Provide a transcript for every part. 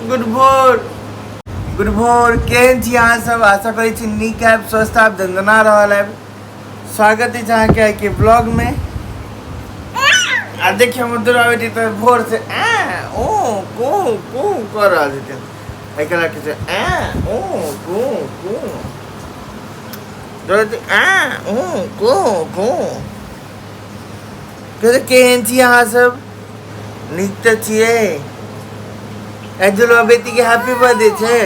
Good भोर, good भोर। केहन छी अहाँ सब? आशा करै छी नीक आयब, स्वस्थ आयब, दंदना रहल आयब। स्वागत अछि अहाँके आइके ब्लॉग में। आ देखियौ हमर दुर्गा बेटी तऽ भोर से ए ओ कू कू कऽ रहल छथिन। एहि के छै ए ओ कू कू, ए ओ कू कू। केहन छी अहाँ सब? नीक तऽ छियै? आइ दुर्गा बेटी के हैप्पी बर्थडे छै।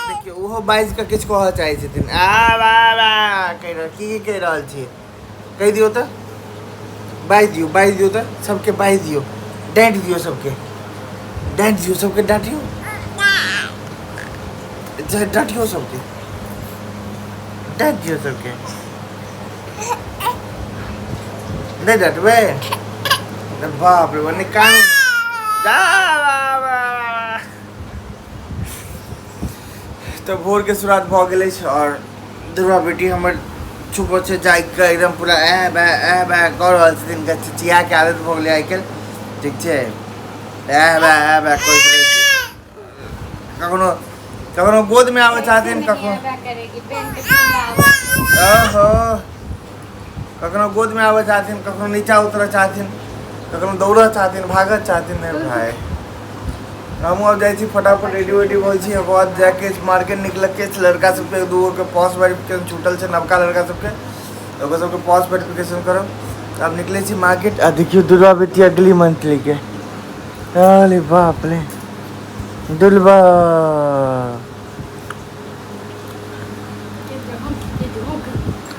देखियौ ओहो बाजि कऽ किछु कहऽ चाहै छथिन। आ बा बा कहि रहल, की कहि रहल छियै? कहि दियौ तऽ, बाजि दियौ, बाजि दियौ तऽ, सबके बाजि दियौ, डाँटि दियौ सबके, डाँटि दियौ सबके, डाँटियौ, डाँटियौ सबके, डाँटि दियौ सबके। नहि डाँटबै? बाप रे, नहि कान। तऽ भोरके शुरुआत भऽ गेल अछि आओर दुर्गा बेटी हमर चुप छै, जागि कऽ एकदम पूरा ऐ बै ऐ बै कऽ रहल छथिन। हिनका चिचियाके आदत भऽ गेलै आइ काल्हि, ठीक छै? ऐ बै ऐ बै करैत रहै छै। कखनो कखनो गोदमे आबऽ चाहथिन, कखनो ओहो, कखनो गोदमे आबऽ चाहथिन, कखनो नीचा उतरऽ चाहथिन, कखनो दौड़ऽ चाहथिन, भागऽ चाहथिन। नहि भाय, हमहूँ आब जाइ छी, फटाफट रेडी वेडी होइ छी, ओकर बाद जाके मार्केट निकलऽके छै। लड़का सबके दूगो के पास वेरिफिकेशन छूटल छै, नवका लड़का सबके, ओकर सबके पास वेरिफिकेशन करब। आब निकलै छी मार्केट। आ देखियौ दुर्गा बेटी अगली मंथली के, अरे बाप रे, दुलबा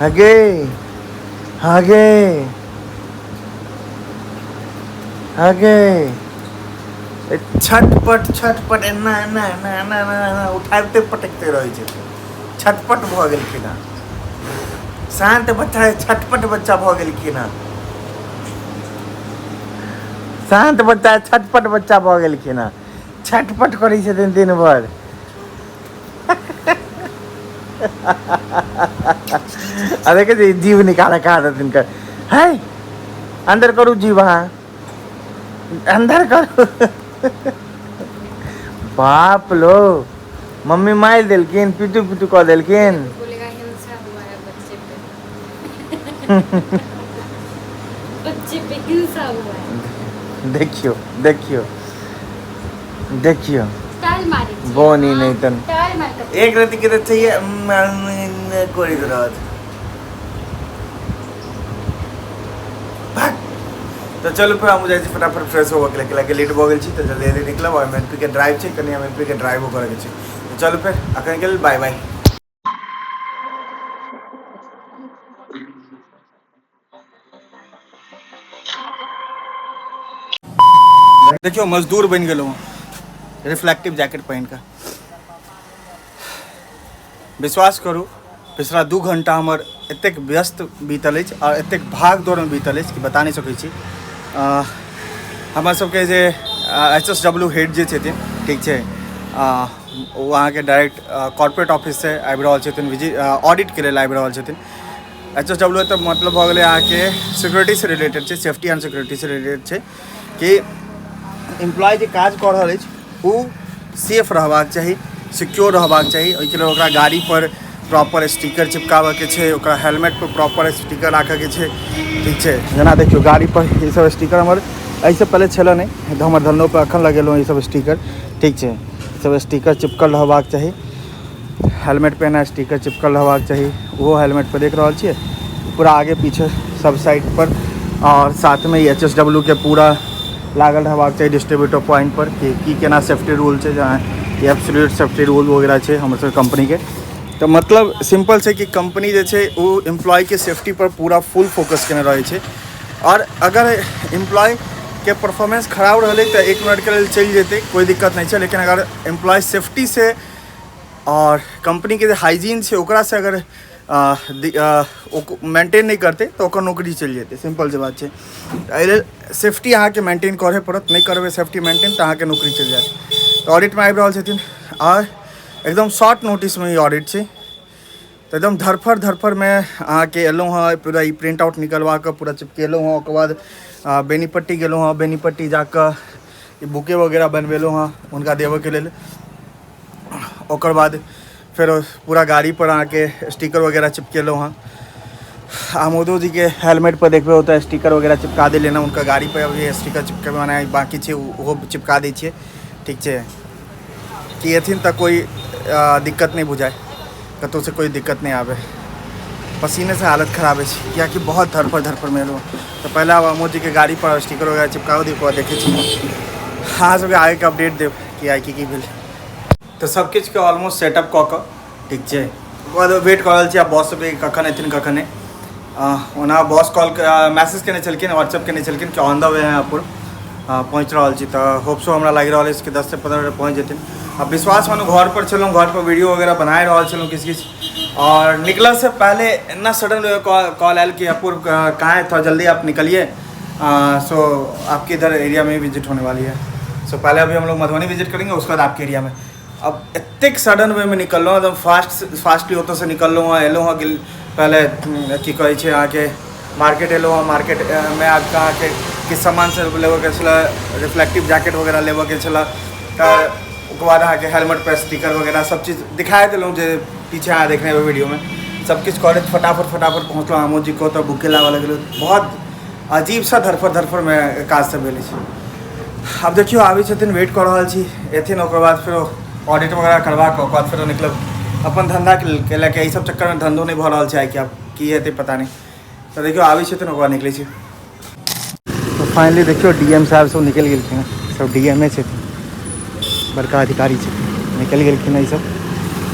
हगे हगे हगे, छटपट छटपट एना एना एना एना एना एना उठाबिते पटकते रहै छै। छटपट भऽ गेलखिन हँ। शान्त बच्चा छटपट बच्चा भऽ गेलखिन हँ। शान्त बच्चा छटपट बच्चा भऽ गेलखिन हँ। छटपट करै छथिन दिन भरि। आ देखै छी जीभ निकालऽ के आदत हिनकर है। अन्दर करू जीभ अहाँ, अंदर करू। बाप लो, मम्मी मारि देलखिन, पिटू पिटू कऽ देलखिन। बोलेगा हिंसा हुआ है बच्चे पे, बच्चे पे हिंसा हुआ है। देखियौ देखियौ देखियौ। टाल मारै छी। बोनी नहि तन। टाल मार कऽ एक रति के तऽ चाहिए करैत रहत। भाग। तऽ चलू फेर हम जाइ छी फटाफट फ्रेश होबऽ के लेल, लेट भऽ गेल छी, तऽ जल्दी जल्दी निकलब। और एम के ड्राइव छै, कनि एम के ड्राइवो करऽ के छै। तऽ चलू फेर अखन के लेल बाय बाय। देखियौ मजदूर बनि गेलहुँ रिफ्लेक्टिव जैकेट पहिन कऽ। विश्वास करू, पिछला 2 घंटा हमर एतेक व्यस्त बीतल अछि आओर एतेक भाग दौड़मे बीतल अछि कि बता नहि सकै छी। हमर सबके जे एच एस डब्ल्यू हेड जे छथिन, ठीक छै, ओ अहाँके डायरेक्ट कॉर्पोरेट ऑफिससँ आबि रहल छथिन, विजिट ऑडिटके लेल आबि रहल छथिन। एच एस डब्ल्यू तऽ मतलब भऽ गेलै अहाँके सिक्योरिटीसँ रिलेटेड छै, सेफ्टी एंड सिक्योरिटीसँ रिलेटेड छै कि एम्प्लॉय जे काज कऽ रहल अछि ओ सेफ रहबाक चाही, सिक्योर रहबाक चाही। ओहिके लेल ओकरा गाड़ीपर प्रॉपर स्टिकर चिपकाबऽके छै, ओकरा हेलमेटपर प्रॉपर स्टिकर राखऽके छै, ठीक छै? जेना देखियौ गाड़ीपर ई सब स्टिकर हमर एहिसँ पहिले छलऽ नहि, तऽ हमर धन्नोपर एखन लगेलहुँ ई सब स्टिकर, ठीक छै? सब स्टिकर चिपकल रहबाक चाही। हेलमेट पे एना स्टिकर चिपकल रहबाक चाही, ओहो हेलमेट पर देख रहल छियै पूरा आगे पीछे सब साइड पर। और साथमे एच एस डब्ल्यू के पूरा लागल रहबाक चाही डिस्ट्रीब्यूटर पॉइंट पर कि की केना सेफ्टी रूल छै, जहाँ एब्सोल्यूट सेफ्टी रूल वगैरह छै हमर सबके कंपनी के। तऽ मतलब सिंपल छै कि कंपनी जे छै ओ एम्प्लॉय के सेफ्टी पर पूरा फुल फोकस केने रहै छै। और अगर एम्प्लॉय के परफॉर्मेंस खराब रहलै तऽ 1 मिनट के लेल चलि जेतै, कोइ दिक्कत नहि छै। लेकिन अगर एम्प्लॉय सेफ्टी से और कंपनी के जे हाइजीन छै ओकरा से अगर मेंटेन नहि करतै तऽ ओकर नौकरी चलि जेतै, सिंपल जे बात छै। एहि लेल सेफ्टी अहाँके मेंटेन करहे पड़त, नहि करबै सेफ्टी मेंटेन तऽ अहाँके नौकरी चलि जायत। तऽ ऑडिटमे आबि रहल छथिन आओर एकदम शॉर्ट नोटिसमे ई ऑडिट छै, तऽ एकदम धरफड़ धरफड़मे अहाँके एलहुँ हँ, पूरा ई प्रिंट आउट निकलवा कऽ पूरा चिपकेलहुँ हँ। ओकर बाद बेनीपट्टी गेलहुँ हँ, बेनीपट्टी जाकऽ ई बुके वगैरह बनबेलहुँ हँ हुनका देबऽके लेल। ओकर बाद फेर पूरा गाड़ी पर अहाँके स्टिकर वगैरह चिपकेलहुँ हँ। आमोदो जी के हेलमेट पर देखबै ओतऽ स्टिकर वगैरह चिपका देलियै ने, हुनका गाड़ी पर अभी स्टिकर चिपकेबै मने बाँकी छै, ओहो चिपका दै छियै। ठीक छै कि एथिन तऽ कोइ दिक्कत नहि बुझाय, कतहुसँ कोइ दिक्कत नहि आबै। पसीने से हालत खराब अछि कियाकि बहुत धरफड़ धरफड़मे एलहुँ। तऽ पहिले आब आमोद जीके गाड़ी पर स्टिकर वगैरह चिपकाओ दियौ, ओकर बाद देखै छी अहाँ सबके आगेके अपडेट देब कि आइ की की भेल। तऽ सब किछुके ऑलमोस्ट सेटअप कऽ कऽ ठीक छै, ओकर बाद वेट कऽ रहल छी आब बॉस सब कखन एथिन कखन नहि। ओना बॉस कॉल मैसेज केने छलखिन, व्हाट्सएप केने छलखिन कि ऑन the way हैं अपूर्व, पहुँच रहल छी। तऽ होपसो हमरा लागि रहल अछि कि 10 से 15 मिनट पहुँच जेथिन। आ विश्वास मानू घर पर छलहुँ, घर पर वीडियो वगैरह बनाए रहल छलहुँ किछु किछु, और निकलऽ से पहले इतना सडन कॉल आयल कि अपूर्व कहाँ है, थोड़ा जल्दी आप निकलिए, सो आपके इधर एरिया में विजिट होने वाली है। सो पहले अभी हम लोग मधुबनी विजिट करेंगे, उसके बाद आपके एरिया में। अब एतेक सडन वे में निकललहुँ, एकदम फास्टली ओतऽसँ निकललहुँ हँ, एलहुँ हँ गेल पहले की कहै छै अहाँके मार्केट एलहुँ हँ। मार्केटमे आबिकऽ अहाँके किछु सामान सब लेबऽके छलै, रिफ्लेक्टिव जैकेट वगैरह लेबऽके छलै, तऽ ओकर बाद अहाँके हेलमेट पर स्टिकर वगैरह सब चीज दिखाए देलहुँ जे पीछे अहाँ देखने हेबै वीडियोमे। सब किछु करैत फटाफट फटाफट पहुँचलहुँ आमोद जीके ओतऽ, बुके लाबऽ लगलहुँ। बहुत अजीब सा धरफड़ धरफड़मे काज सब भेल अछि। आब देखियौ आबै छथिन, वेट कऽ रहल छी एथिन, ओकर बाद फेरो ऑडिट वगैरह करवा कऽ ओकर बाद फेरो निकलब अपन धन्धाके लेल। कैला कि एहि सब चक्करमे धन्धो नहि भऽ रहल छै आइ, कि आब की हेतै पता नहि। तऽ देखियौ आबै छथिन ओकर बाद निकलै छी। तऽ फाइनली देखियौ डी एम साहब सब निकलि गेलखिन हँ, सब डी एम ए छथिन, बड़का अधिकारी छथिन, निकलि गेलखिन हँ। ई सब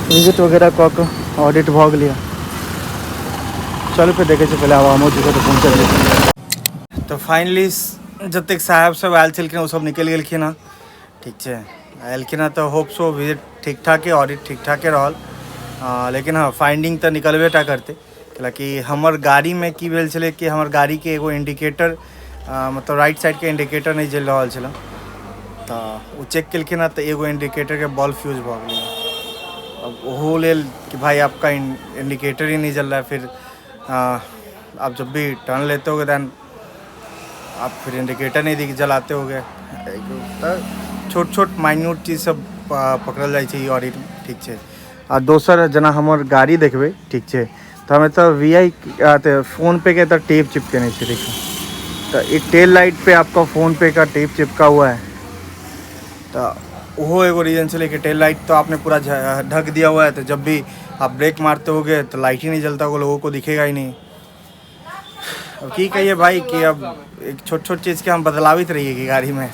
विजिट वगैरह कऽ कऽ ऑडिट भऽ गेलै। चलू फेर देखै छी, पहिले आब आमो जी तऽ पहुँचल। तऽ फाइनली जतेक साहेब सब आयल छलखिन ओ सब निकलि गेलखिन हँ। ठीक छै, एलखिन हँ तऽ होप सो विजिट ठीक ठाके, ऑडिट ठीक ठाके रहल, लेकिन हँ फाइंडिंग तऽ निकलबे टा करतै। कैलाकि हमर गाड़ीमे की भेल छलै कि हमर गाड़ीके एगो इंडिकेटर, मतलब राइट साइडके इंडिकेटर नहि जलि रहल छलै, तऽ ओ चेक केलखिन हँ तऽ एगो इंडिकेटरके बल्ब फ्यूज भऽ गेलै। अब ओहो लेल कि भाई आपका इंडिकेटर ही नहीं जल रहा है, फिर आप जब भी टर्न लेते होगे then आप फिर इंडिकेटर नहीं दिख जलाते होगे। तऽ छोट छोट माइन्यूट चीज सब पकड़ल जाइ छै ई ऑडिटमे। ठीक छै, आ दोसर जेना हमर गाड़ी देखबै, ठीक छै, तऽ हम एतऽ वी आई फोन पे के एतऽ टेप चिपकेने छै। देखियौ तऽ ई टेल लाइट पे आपका फोन पे का टेप चिपका हुआ है, तऽ ओहो एगो रीजन छलै कि टेल लाइट तो आपने पूरा ढक दिया हुआ है, तो जब भी आप ब्रेक मारते होगे तो लाइट ही नहीं जलता होगा, लोगों को दिखेगा ही नहीं। अब की कहिए भाई कि अब एक छोट छोट चीज़के हम बदलाबैत रहिए कि गाड़ीमे।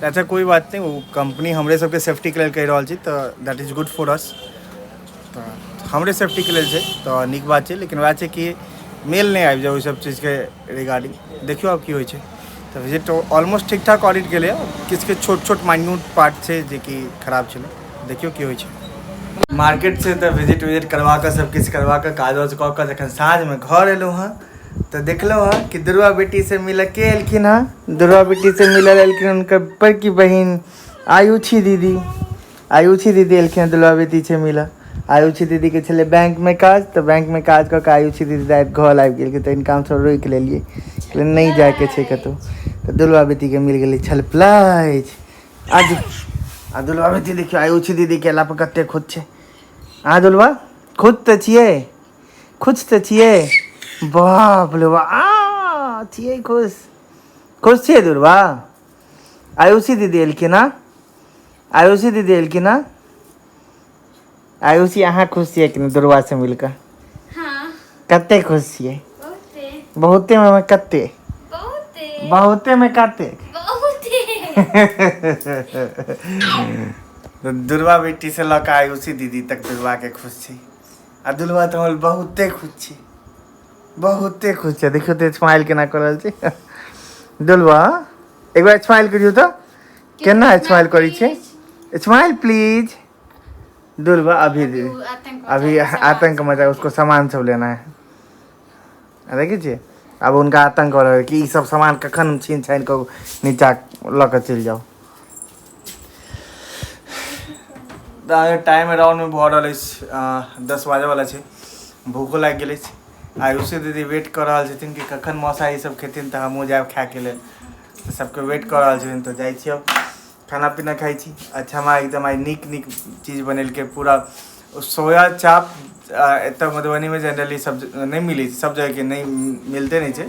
अच्छा कोई बात नहीं, ओ कंपनी हमरे सबके सेफ्टीके लेल कहि रहल छी, तऽ that is good for us. तऽ हमरे सेफ्टीके लेल छै तऽ नीक बात छै, लेकिन वएह छै कि मेल नहि आबि जाय ओहि सब चीजके रिगार्डिंग। देखियौ आब की होइ छै। तऽ विजिट ऑलमोस्ट ठीक ठाक ऑडिट गेलै, किछु किछु छोट छोट माइन्यूट पार्ट छै जेकि खराब छलै, देखियौ की होइ छै। मार्केट से तऽ विजिट विजिट करवा कऽ सब किछु करवा कऽ काज वाज कऽ कऽ जखन साँझमे घर एलहुँ हँ तऽ देखलहुँ हँ कि दुर्गा बेटी से मिलऽ के एलखिन हँ। दुर्गा बेटी से मिलऽ एलखिन हुनकर बड़की बहिन आयुषी दीदी। आयुषी दीदी एलखिन हँ दुर्गा बेटी से मिलऽ। आयुषी दीदीके छलै बैंकमे काज, तऽ बैंकमे काज कऽ कऽ आयुषी दीदी राति घर आबि गेलखिन, तऽ हिनका हमसब रोकि लेलियै, कहलियै नहि जाइके छै कतहु। तऽ दुर्गा बेटीके मिल गेलै छलपलाइज। आज आ दुलबा बेटी देखियौ आयुषी दीदीके अयला पर कते खुश छै। आ दुलबा खुश तऽ छियै, खुश तऽ छियै, बाप रे बा, आ छियै खुश, खुश छियै दुलबा। आयुषी दीदी एलखिन हँ, आयुषी दीदी एलखिन हँ। आयुषी अहाँ खुश छियै कि नहि दुर्वा से मिलकऽ? हाँ। कते खुश छियै? बहुते। बहुते में कते? बहुते। बहुते में कते? बहुते। दुर्वा बेटी से लऽ कऽ आयुषी दीदी तक दुर्वा के खुश छै। आ दुर्वा तऽ हमर बहुते खुश छै, बहुते खुश छै। देखियौ तऽ स्माइल केना कऽ रहल छै दुर्वा। एक बार स्माइल करियौ तऽ, केना स्माइल करै छै? स्माइल प्लीज दुर्वा। अभी अभी आतंक मचा, उसको सामान सब लेना है। देखै छियै आब हुनका आतंक हो रहल कि ई सब सामान कखन हम छीन छानि कऽ नीचा लऽ कऽ चलि जाउ। तऽ टाइम अराउंडमे भऽ रहल अछि 10 बाजऽवला छै, भूखो लागि गेल अछि। आयुषी दीदी वेट कऽ रहल छथिन कि कखन मौसा ई सब खेथिन तऽ हमहूँ जायब खायके लेल, तऽ सबके वेट कऽ रहल छथिन। तऽ जाइ छी अब खाना पीना खाइ छी। अच्छा माँ एकदम आइ नीक नीक चीज बनेलकै पूरा। सोया चाप एतऽ मधुबनीमे जनरली सब नहि मिलै छै, सब जगहके नहि मिलते नहि छै।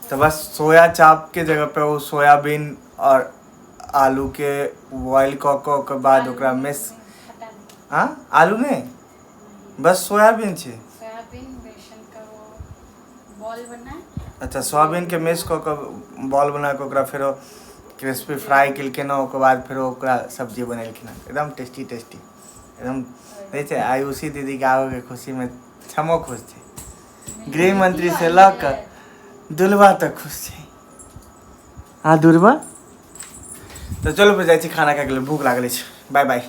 तऽ बस सोया चापके जगह पे ओ सोयाबीन आओर आलूके बॉयल कऽ कऽ ओकर बाद ओकरा मिस। हाँ, आलू नहि, बस सोयाबीन छै। सोयाबीन बेसन का वो बॉल बना। अच्छा, सोयाबीनके मिक्स कऽ कऽ बॉल बना कऽ ओकरा फेरो क्रिस्पी फ्राई केलखिन हँ, ओकर बाद फेरो ओकरा सब्जी बनेलखिन हँ, एकदम टेस्टी टेस्टी एकदम। देखै छै, आयुषी दीदीके आबऽके खुशीमे क्षमो खुश छै, गृह मंत्री से लऽ कऽ दुलबा तक खुश छै। हाँ दुलबा, तऽ चलू फेर जाइ छी खाना खाइके लेल, भूख लागल अछि। बाय बाय।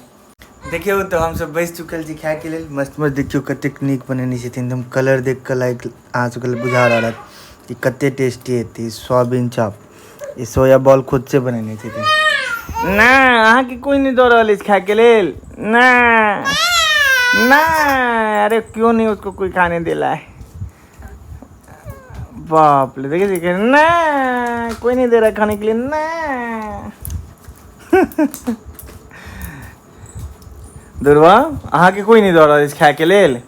देखियौ तऽ हमसब बैसि चुकल छी खायके लेल। मस्त मस्त, देखियौ कतेक नीक बनेने छथिन एकदम। कलर देख कऽ लाइक अहाँ सबके बुझा रहल हैत कि कते टेस्टी हेतै सोयाबीन चाप। ई सोया बॉल खुद से बनेने छथिन ना। अहाँके कोइ नहि दऽ रहल अछि खायके लेल ना ना। अरे क्यों नहीं उसको कोई खाने देला है? बाप रे, देखिए देखिए ना, कोई नहीं दे रहा खाने के लिए ना। दुर्वा, अहाँके कोई नहीं दऽ रहल अछि खायके लेल।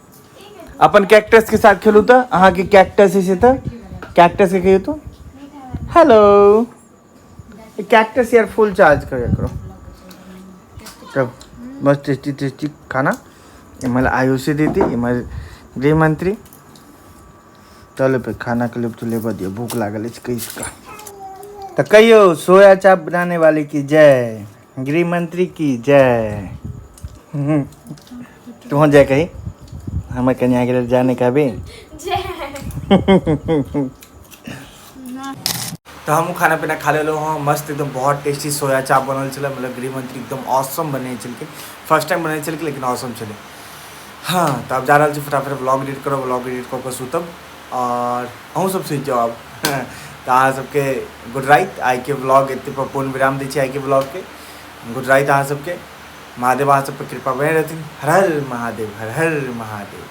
अपन कैक्टस के साथ खेलू। तऽ अहाँके कैक्टस छै तऽ कैक्टस के कहियौ तो हेलो कैक्टस यार, फुल चार्ज करे करो। तब मस्त टेस्टी टेस्टी खाना। इम्हर आयुषी दीदी, इम्हर गृह मंत्री। चलो पे खाना के लिए तो लेबऽ दियौ, भूख लागल अछि कहिका। तऽ कहियौ, सोया चाप बनाने वाले की जय, गृह मंत्री की जय। तू जय कही, हमर कन्या के लेल जाने कहबी। जय। तऽ हमहूँ खाना पीना खा लेलहुँ हँ। मस्त एकदम बहुत टेस्टी सोया चाप बनल छलै। मतलब गृह मंत्री एकदम ऑसम बनेने छलखिन। फर्स्ट टाइम बनेने छलखिन, लेकिन ऑसम छलै। हाँ, तऽ आब जा रहल छी, फटाफट व्लॉग एडिट करब, व्लॉग एडिट कऽ कऽ सुतब आओर अहूँ सब सुति जाउ आब। तऽ अहाँ सबके गुड राइत। आइके व्लॉग एते पर पूर्ण विराम दै छी आइके व्लॉगके। गुड राइत अहाँ सबके। महादेव अहाँ सब पर कृपा बने रहथिन। हर हर महादेव, हर हर महादेव।